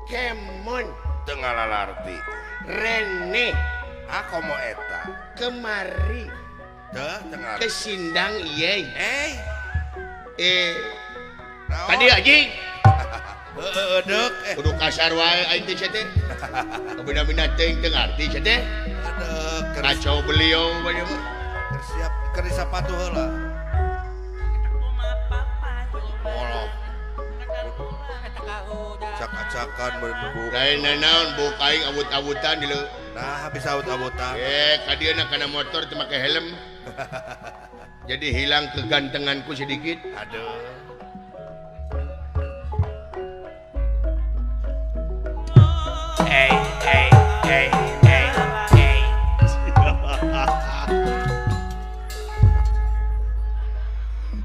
Kemon teu ngalalarti. Rene ah komo eta. Kemari. Teu teu ngarti. Kesindang ieu. Eh. Tadi anjing. Heeh deuk. Kudu kasar wae aing teh sia teh. Bina-bina teuing teu ngarti sia teh. Aduh, kacau beliau mah. Siap keur sapatu heula. Acak-acakan berbu. Lain naon buk aing awut-awutan di leu. Nah, bisa awut-awutan. Ka dieu na kana motor teu make helm. Jadi hilang kegantenganku sedikit. Aduh. Hey, hey, hey, hey, hey.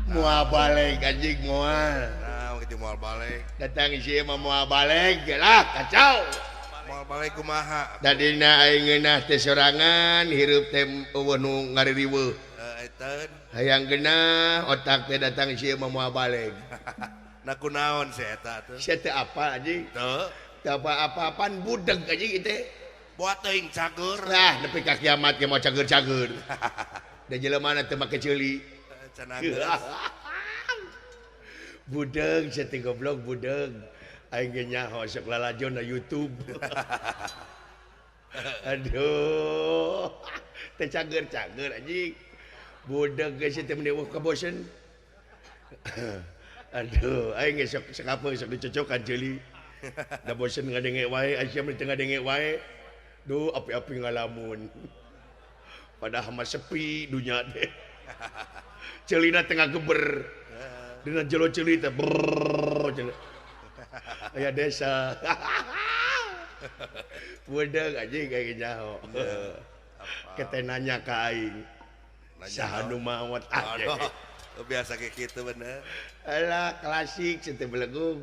Moal balik anjing moal. Moal balik. Datang si mah moal balik lah kacau. Moal balik kumaha? Tadina aing ngeunah teh sorangan hirup teh eueuh nu ngaririweuh. Eta. Hayang geunah otak teh datang si mah moal balik. Nah kunaon si eta teh? Sia teh apa anjing? Teu. Teu apa-apaan budeg anjing teh. Buat teuing cager. Lah nepi ka kiamat ge moal cager-cager. Da jelema teu make ceuli. Cenah geus. Budeg sia teh goblok budeg. Aing ge nyaho sok lalajo na YouTube. Aduh. Teh cager-cager anjing. Budeg ge sia teh meni eueuh kabosen. Aduh, aing ge sok sakapeung sok dicocokan ceuli. Da bosen ngadenge wae, aing sia meni teu ngadenge wae. Duh, api-api ngalamun. Padahal mah sepi dunya teh. Ceulina teh ngageber. Dina jelo ceuli teh brrrr cenah. Aya desa. Budeg anjing kayak nyaho. Kete nanya ka aing. Saha nu maot anjing. Biasa kayak gitu bener. Alah klasik cenah belegung.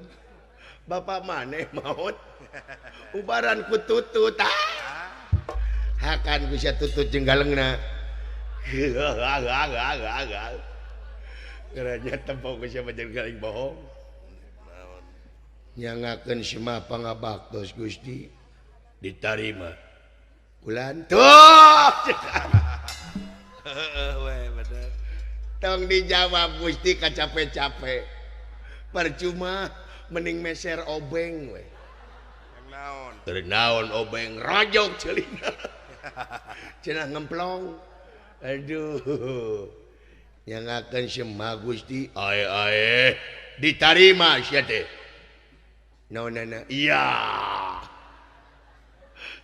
Bapak maneh maot. Ubaran ku tutut. Hakan ku sia tutut jeung galengna. Geranya tempo ku sia jeung galeng bohong. Nyangakeun semah pangabaktos Gusti ditarima. Ulan tuh. Heeh we bener. Tong dijawab Gusti kacape-cape. Percuma mending meser obeng we. Naon? Keur naon obeng rojok ceulina. Cenah ngemplong. Aduh. Nyangakeun semah Gusti ae ae ditarima sia teh. Naonana? Iya.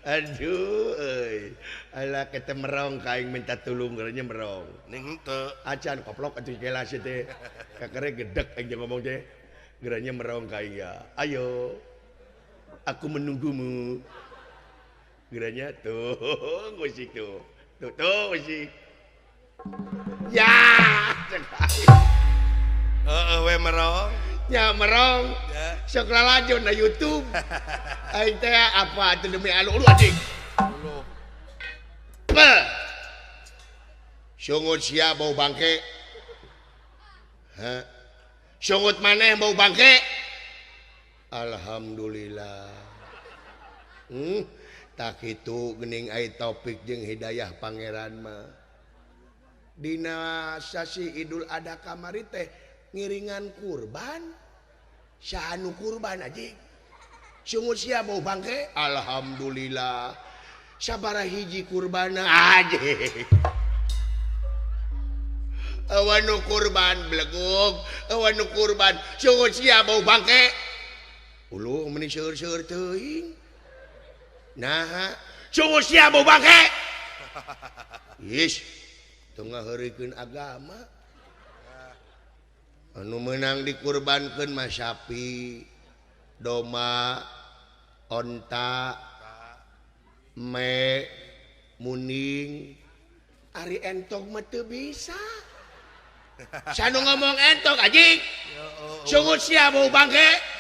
Aduh euy. Alah kete merong ka aing minta tulung gerenya merong. Ning henteu. Acan koplok atuh jelas sia teh. Kakere gedek aing jeung ngomong teh. Gerenya merong ka aing ya. Ayo. Aku menunggumu. Gerenya tuh musik tuh. Tuh tuh musik. Ya. Heeh we merong. Ya merong. Ya. Sok lalajo na YouTube. Aing teh apa atuh demi alu ulu anjing. Ulu. Sungut sia bau bangke. Hah. Sungut maneh bau bangke. Alhamdulillah. Tak kitu geuning ai taufik jeung hidayah pangeran mah. Dina sasi Idul Adha kamari teh ngiringan kurban. Saha nu kurban anjing? Sungut sia bau bangke. Alhamdulillah. Sabaraha hiji kurbana anjing. Awan nu kurban belegug, awan nu kurban sungut sia bau bangke. Ulu meni seueur-seueur teuing. Naha sungut sia bau bangke. Ish, teu ngaheureukeun agama. Anu meunang dikurbankeun mah sapi, domba, onta, me, muning. Ari entog mah teu bisa. Sanu ngomong entog anjing. Sungut sia bau bangke.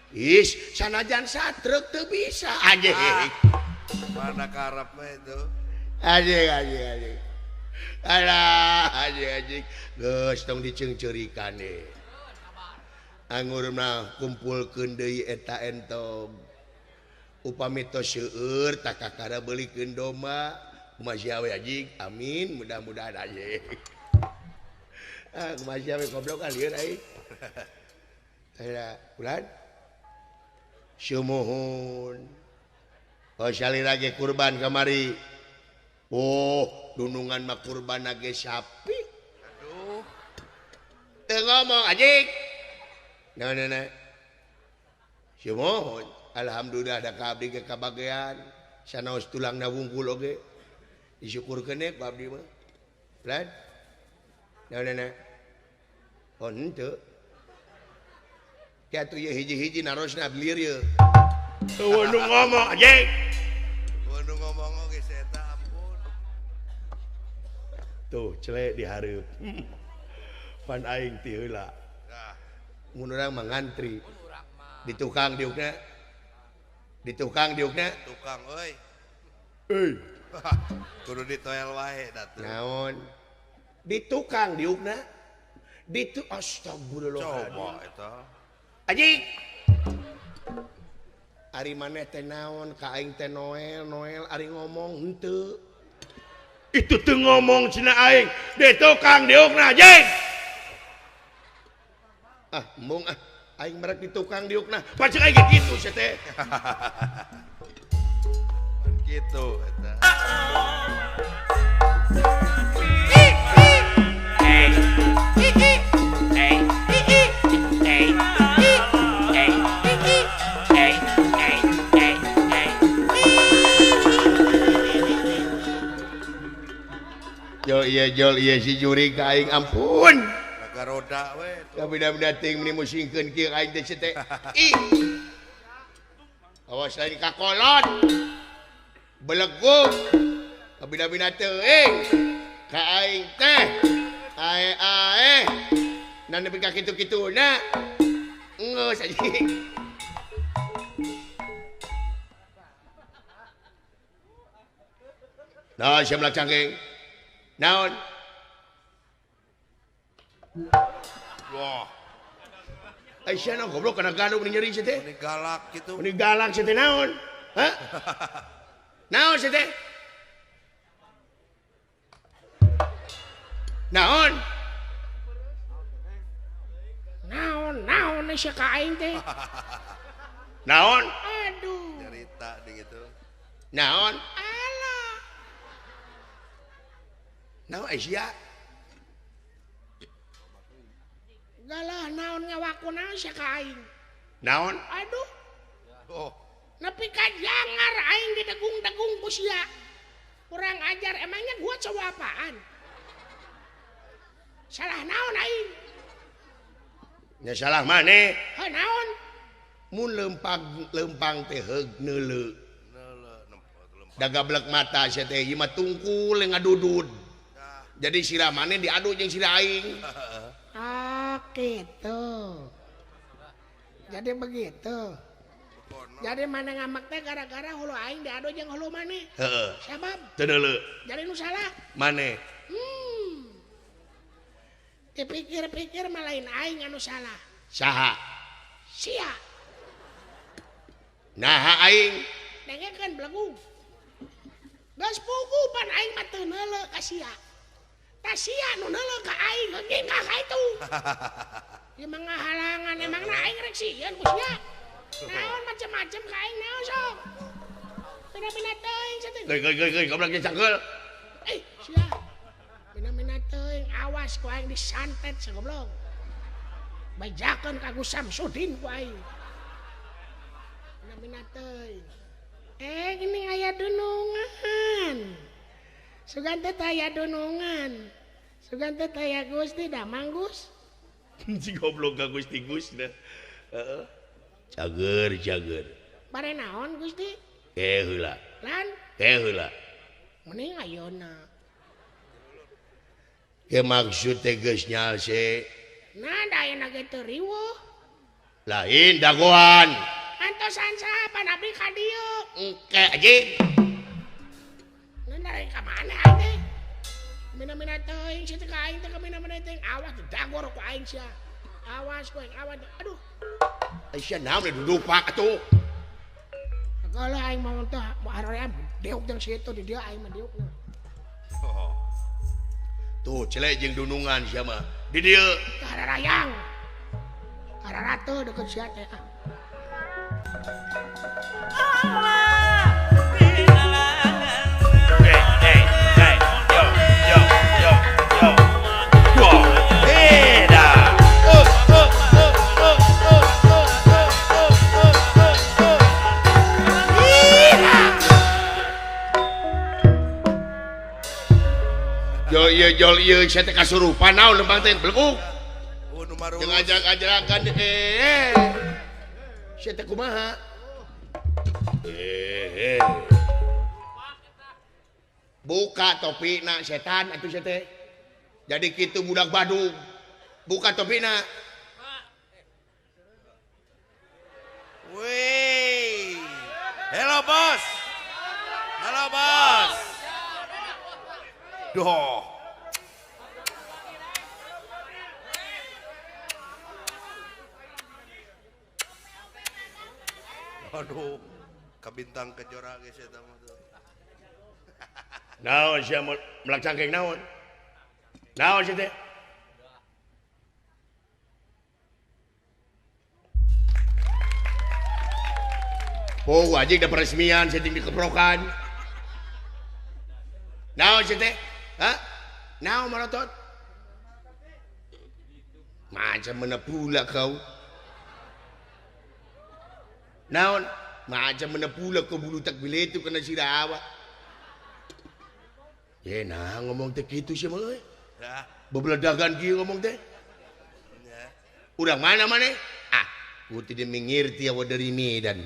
Is, sanajan satruk teu bisa anjing. Mana karepna itu? Anjing anjing anjing. Alah anjing anjing. Geus tong diceungceurikan. Anggur mah kumpulkeun deui eta entog. Upami tos seueur takakara beulikeun domba. Kumaha sia we anjing? Amin, mudah-mudahan aja. Ah, kumaha sia we goblok ah lieur aing. Aya ulan. Sumuhun. Oh salira ge kurban kamari. Oh, dunungan mah kurban ge sapi. Aduh. Teu ngomong anjing. Nah, nah, nah. Sumuhun. Alhamdulillah da ka abdi ge kabagean. Sanaos tulangna wungkul oge. Disyukurkeun ku abdi mah. Lan. Nah, nah, nah. Oh henteu. Kieu atuh ieu hiji-hiji narosna belir ieu. Eueuh nu ngomong anjing. Eueuh nu ngomong oge si eta ampun. Tuh celek di hareup. Pan aing ti heula. Mun urang mah ngantri. Di tukang diukna. Di tukang diukna. Tukang euy. Euy. Kudu ditoel wae da tuh. Naon? Di tukang diukna. Di tu astagfirullah. Coba eta. Anjing. Ari maneh teh naon ka aing teh Noel, Noel ari ngomong henteu. Itu teu ngomong cenah aing. Di tukang diukna anjing. Ah, embung ah. Aing merek di tukang diukna. Pacek aing kitu sia teh. Kitu eta. Jol iya jol iya si juri ka aing ampun. Naga roda we. Kabida-bida teuing meni musingkeun kieu aing teh teh. Ih. Awas lain ka kolot. Belegug. Kabida-bida teuing ka aing teh. Ae ae. Na nepi ka kitu-kituna. Geus anjing. Nah, sia melak cangking. Naon? Wah. Aisyah naon goblok kana gaduh meni nyeri sia teh. Meni galak kitu. Meni galak sia teh naon? Hah? Naon sia teh? Naon? Naon, naon sia ka aing teh? Naon? Aduh. Nyarita deui kitu. Naon? Alah. Naon Aisyah? Galah naon ngawaku naon sia ka aing? Naon? Aduh. Oh. Nepi ka jangar aing didegung-degung ku sia. Kurang ajar, emangnya gua cowok apaan? Salah naon aing? Nya salah maneh. Heuh naon? Mun lempang teh heug neuleu. Da gablek mata sia teh ieu mah tungkul ngadudud. Jadi sirah maneh diadu jeung sirah aing. Ah gitu. Jadi begitu. Jadi mana ngamek teh gara-gara hulu aing diadu jeung hulu maneh. Heeh. Sabab teu neuleu. Jadi nu salah maneh. Dipikir-pikir mah lain aing anu salah. Saha? Sia. Naha aing? Dengekeun belegung. Geus pugu pan aing mah teu neuleu ka sia. Tah sia nu neuleu ka aing heuh ka itu. Ieu mah ngahalangan emangna aing rek sieun ku sia. Naon macem-macem ka aing naon sok. Mina-mina teuing sia teh. Geuy geuy geuy goblok jeung cangkeul. Eh, sia. Mina-mina teuing awas ku aing disantet sagoblok. Bajakeun ka Gus Samsudin ku aing. Mina-mina teuing. Eh, gini aya dunungan. Sugan teh aya dunungan. Sugan teh aya Gusti damang Gus. Si goblok ka Gusti Gus dah. Heeh. Cager cager. Bare naon Gusti? Ke heula. Lan? Ke heula. Mending ayeuna. Ke maksud teh geus nyalse. Nah, da ayeuna ge teu riweuh. Lain dagoan. Antosan saha pan abdi ka dieu? Engke anjing. Nah, dari ka mana aing teh? Mina-mina teuing sia teh ka aing teh ka mina-mina teuing awas dagor ku aing sia. Awas ku aing awas. Aduh. Aisyah naon dudupak atuh. Kalau aing mah teh haroream deuk jeung situ di dieu aing mah deukna. Tuh celek jeung dunungan sia mah. Di dieu hararayang. Hararatu deukeut sia teh. Jol ieu sia teh kasurupan naon lempang teh belekuk. Jeung ajak-ajakan sia teh kumaha? Buka topina setan atuh sia teh. Jadi kitu budak Badung. Buka topina. Wih. Hello bos. Halo bos. Duh. Aduh, ka bintang kejora geus eta mah tuh. Naon sia melak cangkeng naon? Naon sia teh? Oh, anjing da peresmian sia ting dikeprokan. Naon sia teh? Hah? Naon malotot? Macam mana pula kau? Naon? Macam mana pula kau bulu tak bila itu kena sirah awak. Ya nah ngomong teh kitu sia mah euy. Bebeledagan kieu ngomong teh. Urang mana maneh? Ah, ku tidak mengerti awak dari Medan.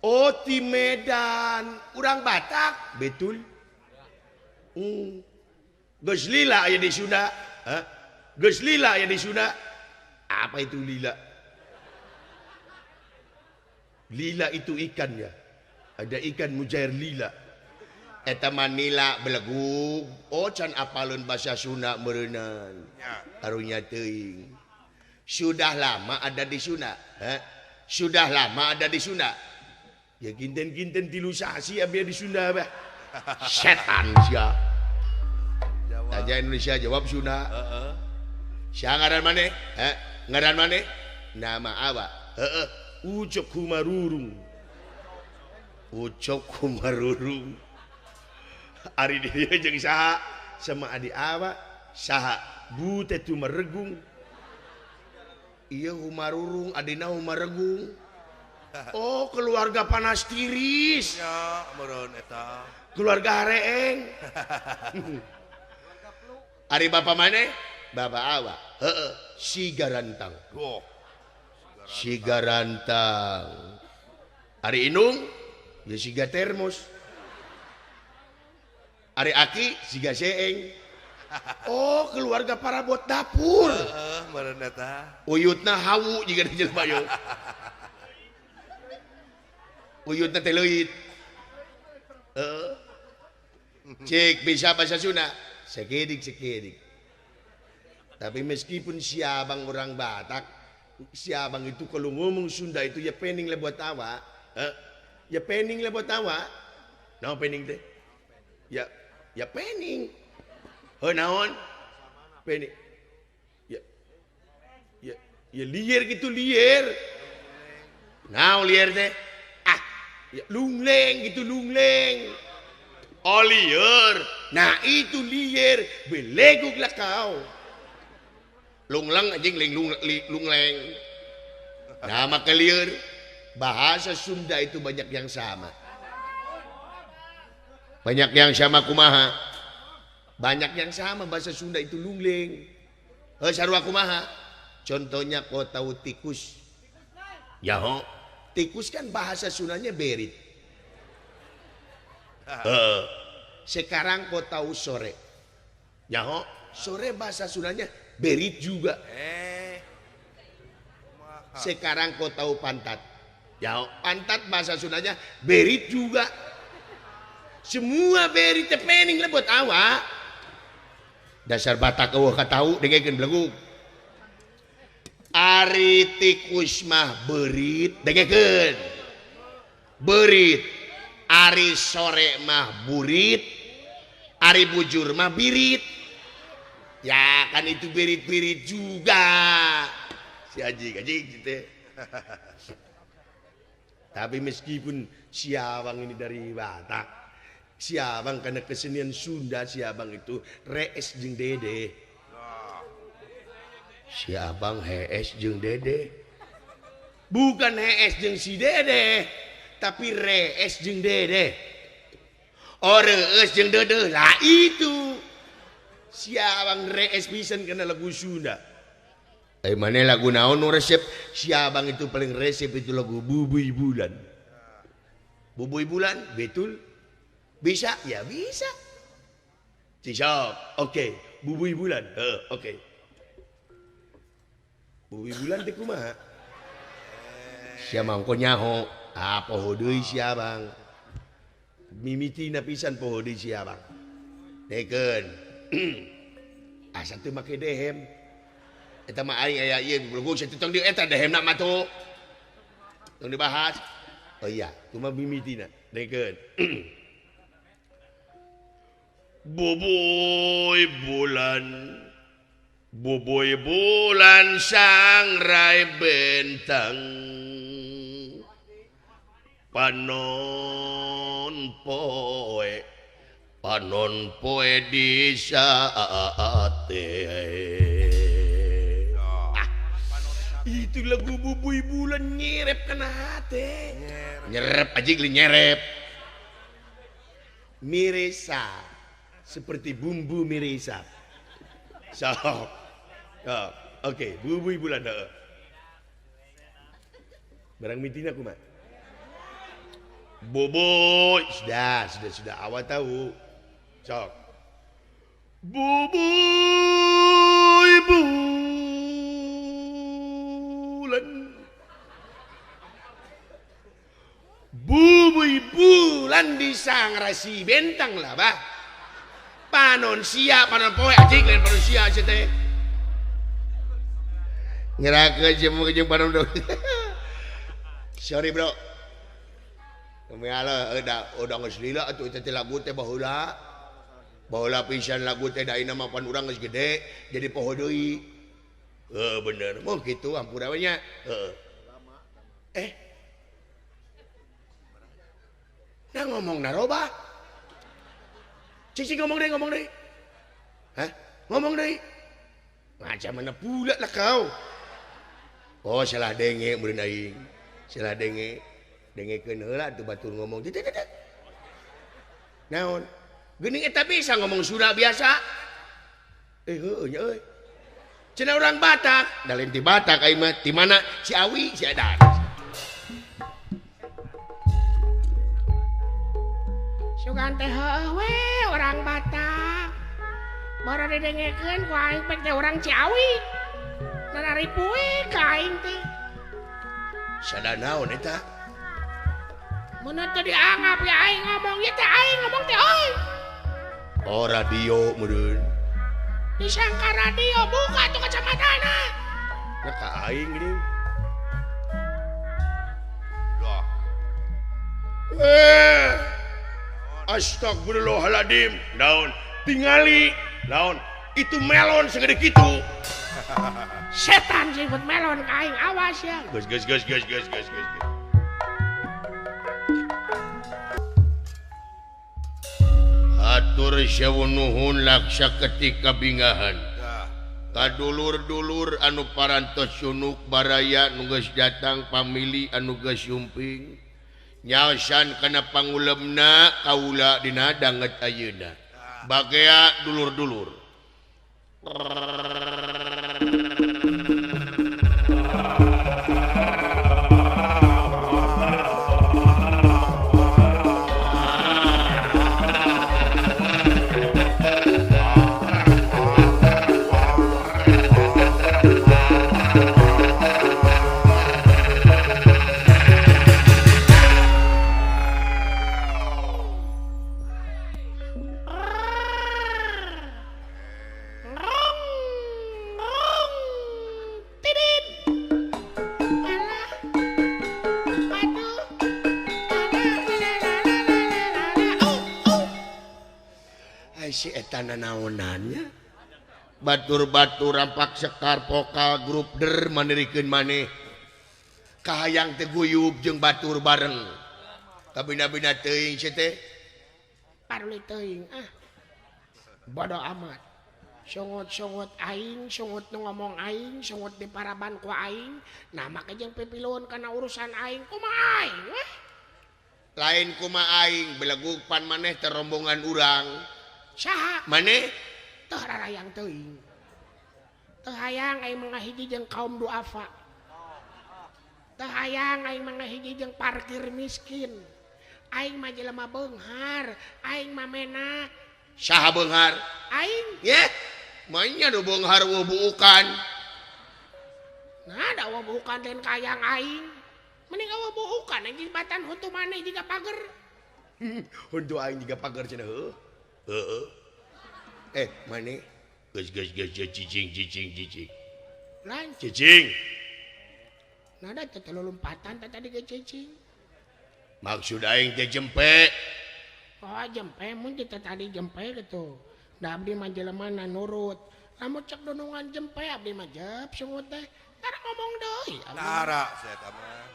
Oh, di Medan. Urang Batak, betul. Geus lila aya di Sunda. Hah? Geus lila aya di Sunda. Apa itu lila? Lila itu ikan ya. Ada ikan mujair lila. Eta manila belegug. Oh can apaleun bahasa Sunda meureunnan. Karunya teuing. Sudah lama ada di Sunda. Hah? Sudah lama ada di Sunda. Ya kinten-kinten tilu sasi abdi di Sunda bah. Setan sia. Tanya Indonesia jawab Sunda. Heeh. Sia ngaran maneh? Heh, ngaran maneh? Nama awak. Heeh. Ucok Humarurung. Ucok Humarurung. Ari dieu jeung saha? Sama adi awak saha? Bute Tumeregung. Ieu Humarurung, adina Humaregung. Oh, keluarga panas tiris. Ya, meureun eta. Keluarga hareeng. Ari bapa maneh? Bapa awak. Heeh, si Garantang. Oh. Si Garantang. Ari indung ya siga termos. Ari aki siga seeng. Oh, keluarga parabot dapur. Heeh, meureun eta. Uyutna hawu jiga di jelema ieu. Uyutna teh leuit. Heeh. Cik bisa bahasa Sunda. Sekedik-sekedik. Tapi meskipun si abang orang Batak, si abang itu kalau ngomong Sunda itu ya pening lah buat awak. Ya pening lah buat awak. Naon pening teh? Ya ya pening. Heuh naon? Pening. Ya ya ya liar gitu liar. Naon liar teh? Ah, ya lungleng gitu lungleng. Oh liar. Nah itu liar, beleguk lah kau. Lungleng anjing ling lungleng. Nah maka liar. Bahasa Sunda itu banyak yang sama. Banyak yang sama kumaha. Banyak yang sama bahasa Sunda itu lungleng. Heuh sarua kumaha? Contohnya kau tahu tikus. Yaho, tikus kan bahasa Sundanya berit. Sekarang kau tahu sore. Yaho, sore bahasa Sundanya berit juga. Sekarang kau tahu pantat. Yaho, pantat bahasa Sundanya berit juga. Semua berit tepening lah buat awak. Dasar Batak eueuh katahu dengekeun belegug. Ari tikus mah berit dengekeun. Beurit. Ari sore mah burit, ari bujur mah birit. Ya kan itu birit-birit juga. Si Aji gitu. Tapi meskipun si Abang ini dari Batak, si Abang karena kesenian Sunda, si Abang itu rees jeung Dede. Si Abang hees jeung Dede. Bukan hees jeung si Dede, tapi rees jeung Dede. Oh, rees jeung Dede. Lah itu. Si Abang rees pisan karena lagu Sunda. Mana lagu naon nu resep? Si Abang itu paling resep itu lagu Bubuy Bulan. Bubuy Bulan, betul? Bisa? Ya bisa. Cisok, oke. Bubuy Bulan, oke. Bubuy Bulan teh kumaha? Sia mangko nyaho, ah poho deui si Abang. Mimitina pisan poho deui si Abang. Dekeun. Asa teu make dehem. Eta mah aing aya ieu belum saya tong di eta dehemna mah tuh. Tong dibahas. Oh iya, kumaha mimitina? Dekeun. Bubuy bulan, bubuy bulan sangrai bentang, panon poe di saate. Itu lagu Bubuy Bulan nyerep kena hati. Nyerep aja geli nyerep. Miresa seperti bumbu miresa. So, oke, Bubuy Bulan. Barang mitina kumaha? Bubuy, sudah awak tahu. Sok. Bubuy bulan, bubuy bulan di sangrasi bentang lah bah. Panon sia, panon poe anjing lain panon sia sia teh. Ngerakeun jeung jeung panon dong. Sorry bro. Kumaha udah geus lila atuh teh lagu teh baheula. Baheula pisan lagu teh da ayeuna mah pan urang geus gede jadi poho deui. Bener, mau gitu ampura we nya. Heeh. Nah ngomong naroba. Cici ngomong deh. Hah? Ngomong deh. Macam mana pula lah kau. Oh, salah denge meureun aing. Salah denge. Dengekeun heula tuh batur ngomong. Naon? Geuning eta bisa ngomong Sunda biasa. Heueuh nya euy. Cenah urang Batak, da lain ti Batak aing mah ti mana? Ciawi, si Edan. Sugan teh heueuh we orang Batak. Baru didengekeun ku aing pek teh urang Ciawi. Nararipuy ka aing teh. Sada naon eta? Mun teu dianggap ya aing ngomong ieu teh aing ngomong teh euy. Oh radio meureun. Disangka radio buka tuh kacamatana. Nah ka aing geuning. Loh. Astagfirullahaladzim. Naon? Tingali. Naon? Itu melon segede kitu. Setan sih buat melon ka aing awas ya. Geus geus geus geus geus geus geus. Atur sewu nuhun laksa ketika bingahan. Kadulur-dulur anu parantos sunuk baraya nu geus datang pamili anu geus sumping. Nyaosan kana pangulemna kaula dina danget ayeuna. Bagea dulur-dulur. Si eta nanaonannya batur-batur rampak sekar pokal grup der manirikeun maneh kahayang teh guyub jeung batur bareng kabina-bina teuing si teh parli teuing ah bodo amat songot-songot aing songot nu ngomong aing songot di paraban ku aing nah make jeung pipiluhun kana urusan aing kumaha aing weh lain kumaha aing belegug pan maneh teh rombongan urang saha maneh teh rarayang teuing teu hayang aing mah ngahiji jeung kaum duafa teu hayang aing mah ngahiji jeung parkir miskin aing mah jelema beunghar aing mah menak saha beunghar aing ye manya nu beunghar eueuh buukan nah da eueuh buukan lain kayang aing mending eueuh buukan aing jembatan huntu maneh jiga pager huntu aing jiga pager cenah heuh heeh eh maneh geus geus geus cicing cicing cicing lain cicing nah da teh lompatan teh tadi ge cicing maksud aing teh jempe oh jempe mun teh tadi jempe gitu da abdi mah jelema na nurut lamun cek dunungan jempe abdi mah jep sungut teh tara ngomong deui tara sia mah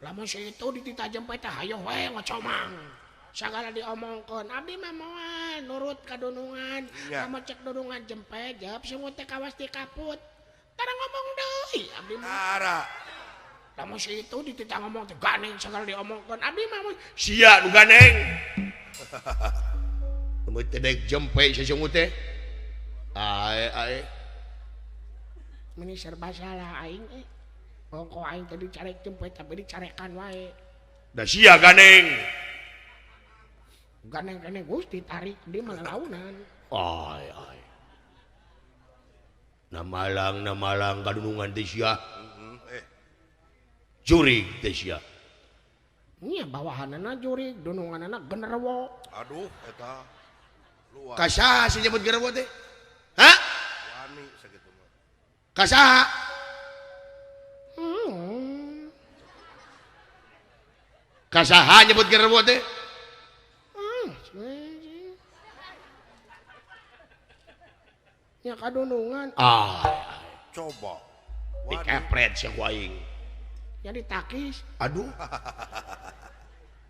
lamun si itu dititah jempe teh hayoh we ngocomang sagala diomongkeun abdi mah moal nurut ka dunungan lamun cek dunungan jempe jep sungut teh kawas dikaput tara ngomong deui abdi mah tara lamun si itu dititah ngomong teh ganeng sagala diomongkeun abdi mah sia nu ganeng mun teh dek jempe sasungut teh ae ae meni serba salah aing eh bongko aing teh dicarek jempe tapi dicarekan wae da sia ganeng ganeng kene Gusti tarik di malalaunan ae ae na malang kadunungan teh sia jurig teh sia nya bawahanana jurig dununganana genderuwo aduh eta luar ka saha si nyebut genderuwo teh ha wani sakitu mah ka saha ka saha nyebut genderuwo teh nya kadunungan ah coba dikepret sia ku aing nya ditakis aduh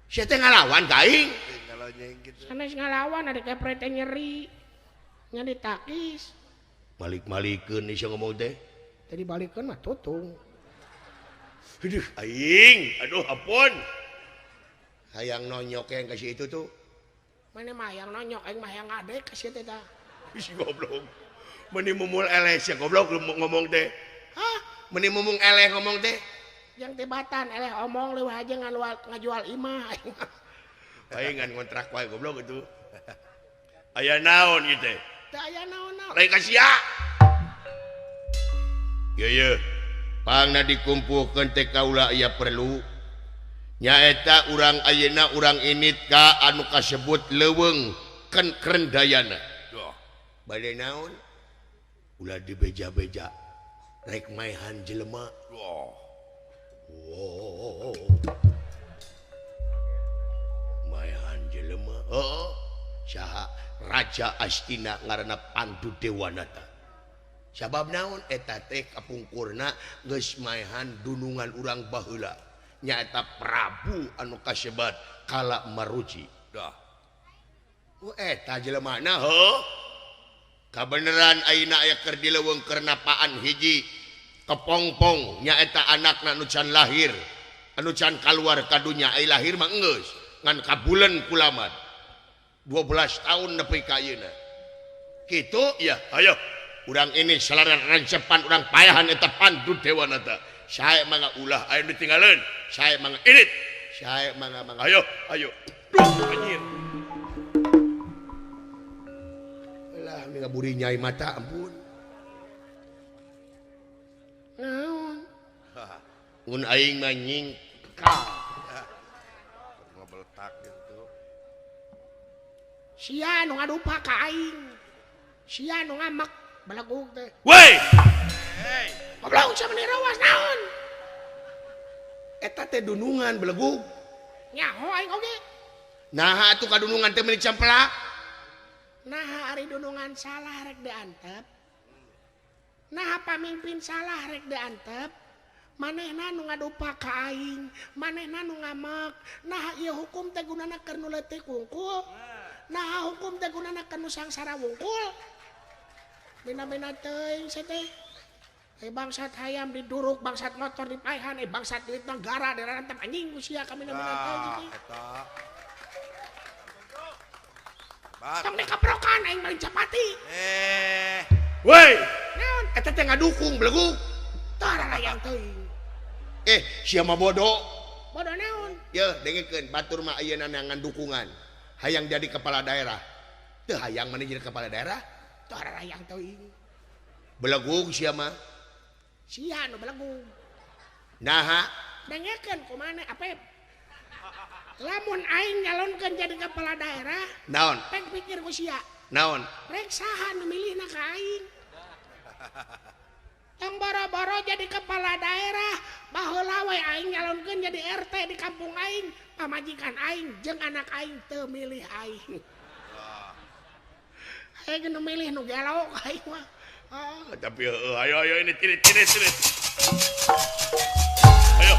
sia teh ngalawan ka aing sanes ngalawan ada kepret teh nyeri nya ditakis malik-malikeun sia ngomong teh tadi balikeun mah tutung aduh aing aduh ampun hayang nonyok yang kasih itu tuh mana mah hayang nonyok aing mah hayang ngadek ka sia teh tah si goblok meni mumul eleh sia goblok ngomong teh hah meni mumung eleh ngomong teh yang tibatan eleh omong leuwih aja ngajual imah aing ngan ngontrak wae goblok itu aya naon ieu teh teu aya naon-naon lain ka sia ye ye pangna dikumpulkeun teh kaula aya perlu nyaeta urang ayeuna urang init ka anu kasebut leuweung Krendayana bade naon ulah dibeja-beja rek maehan jelema wow maehan jelema heeh saha Raja Astina ngaranna Pandu Dewanata sabab naon eta teh kapungkurna geus maehan dunungan urang baheula nyaeta Prabu anu kasebat Kala Maruji dah oh eta jelemana heuh kabeneran ayeuna aya keur di leuweung keur napaan hiji kepongpong nyaeta anakna anu can lahir anu can kaluar ka dunya ai lahir mah geus ngan kabulen kulaman 12 tahun nepi ka ayeuna kitu ya ayo urang ini salaran rancepan urang payahan eta Pandu Dewanata sae mangga ulah aya nu ditinggaleun sae mangga init sae mangga mangga ayo ayo duh anjir lah ngaburi nyai mata ampun naon mun aing mah nyingkal ngabeletak gitu sia nu ngadupa ka aing sia nu ngamek belegug teh woi hey goblok sia meni rawas naon eta teh dunungan belegug nyaho aing oge naha atuh kadunungan teh meuni campelak Nah ari dunungan salah rek diantep. Nah pamimpin salah rek diantep. Manehna nu ngadupa ka aing, manehna nu ngamek. Nah ieu hukum teh gunana keur nu leutik wungkul. Nah hukum teh gunana keur nu sangsara wungkul. Bina-bina teuing sia teh. Bangsat hayam diduruk, bangsat motor dipaehan, bangsat duit negara dirantep anjing ku sia kami bina teuing. Eta. Tong dikeprokan aing maling capati. Woi. Naon? Eta teh ngadukung beleguk. Tah rarayang teuing. Sia mah bodoh. Bodoh naon? Yeuh, dengekeun batur mah ayeuna neangan dukungan. Hayang jadi kepala daerah. Teu hayang maneh jadi kepala daerah? Tah rarayang teuing. Beleguk sia mah. Sia nu beleguk. Naha? Dengekeun kumaha apa? Lamun aing nyalonkeun jadi kepala daerah, naon? Pek pikir ku sia. Naon? Rek saha nu milihna ka aing? Tong boro-boro jadi kepala daerah, baheula we aing nyalonkeun jadi RT di kampung aing, pamajikan aing jeung anak aing teu milih aing. Aing nu milih nu gelo aing mah. Ah, tapi ayo ayo ini tirit tirit tirit. Ayo.